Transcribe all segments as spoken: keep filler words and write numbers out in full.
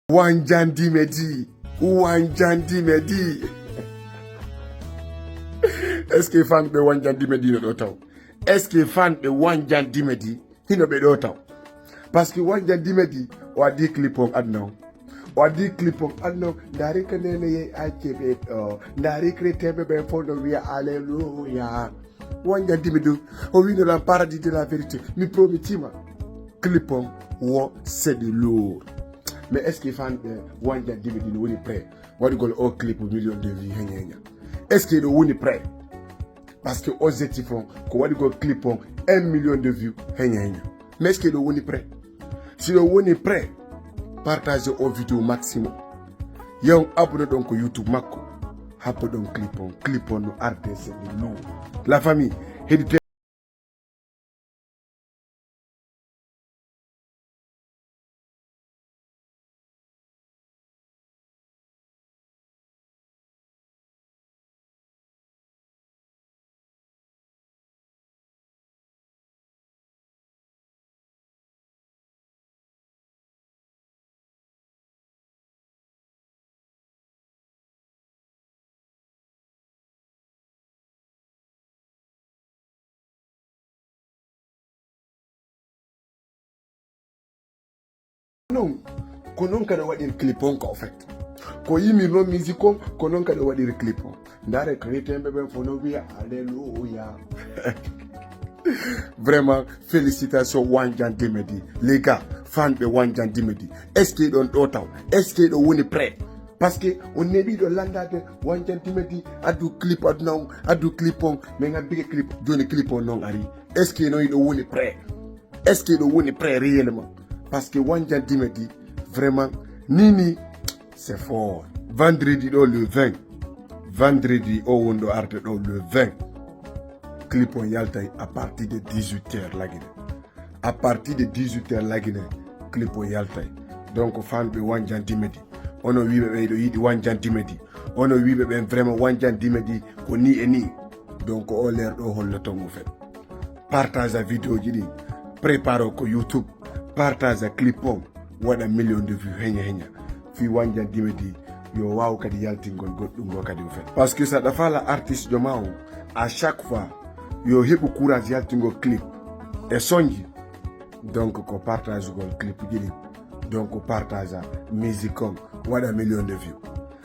Wanjandi Medi. Wanjandi Medi. Est-ce que fan ɓe Wanjandi Medi no ɗo taw? Est-ce que fan ɓe Wanjandi Medi hino ɓe ɗo taw? Parce que Wanjandi Medi o addi clip on aduna on. O addi clip on aduna on. Ndaari ko nene yey acce ɓe ɗo. Ndaari chrétienɓe ɓen fof no wiya alléluia. Wanjandi Medi o wino lan paradis de la vérité. Mi promitima. Clip on wo c'est de lourd. Mais est-ce que fan ɓe Wanjandi Medi no woni prêt waɗugol o clip million de vues heña heña? Est-ce que ɗo woni prêt? Parce que objectif on ko waɗugol clip on un million de vues heña heña. Mais est-ce que ɗo woni prêt? Si ɗo woni prêt, partage o vidéo maximum. Yaw abonné ɗon ko YouTube makko. Habbo ɗon clip on. Clip on no arde c'est de lourd. La famille, heɗi Non, ko non kadi o waɗiri clip on ka, au fait. Ko yimir non musique on, ko non kadi o waɗiri clip on. Ndaare chrétienɓe ɓen fof no wiya alléluia. Vraiment, félicitations Wanjandi Medi. Les gars, fan ɓe Wanjandi Medi, est-ce que ɗon ɗo taw? Est-ce que ɗo woni prêt? Parce que on neɓi ɗo landade Wanjandi Medi addu clip aduna on, addu clip on, mais ngam bige clip, joni clip on non ari. Est-ce que non iɗo woni prêt? Est-ce que iɗo woni prêt réellement? Parce que Wanjandi Medi, vraiment, nini, c'est fort. Vendredi ɗo le vingt. Vendredi o wonɗo arde ɗo le vingt. Clip on yaltay à partir de dix-huit heures lagine. À partir de dix-huit heures lagine, clip o yaltay. Donc fan ɓe Wanjandi Medi, ono wiɓe ɓe iɗo yiɗi Wanjandi Medi, ono wiɓe ɓen vraiment Wanjandi Medi ko ni e ni. Donc o leer ɗo holloto mo fen. Partage a vidéo ji ɗin. Prépare ko YouTube. Partage a clip on. Waɗa million de vues heña heña. Fi Wanjandi Medi yo waaw kadi yaltingol goɗɗum ngo kadi o fen. Parce que sa ɗa fala artiste jo ma on, à chaque fois yo heɓu courage yaltingol clip e sonji. Donc ko partage gol clip ji ɗin. Donc partage a musique on, waɗa million de vues.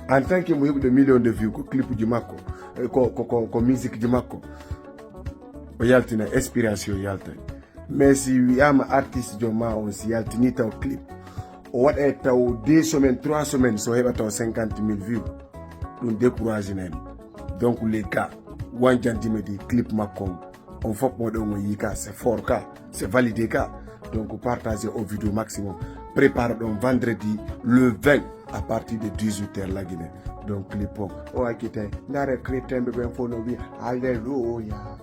En tant que mo heɓude million de vues ko clip ji makko, eh, ko, ko, ko, ko musique ji makko. O yaltina expérience yo yaltay. Mais si wiyama artiste jo ma on si yaltini taw clip, o waɗay taw deux semaines, trois semaines, so heɓa taw cinquante mille vues, ɗum décourage nani. Donc les gars, Wanjandi Medi clip makko on, on fof mo ɗon on yii ka, c'est fort ka, c'est validé ka. Donc partage o vidéo maximum. Prépare ɗon vendredi le vingt à partir de dix-huit heures lagine. Donc clip on o accitay. Ndaare chrétienɓe ɓen fof no wiya alléluia.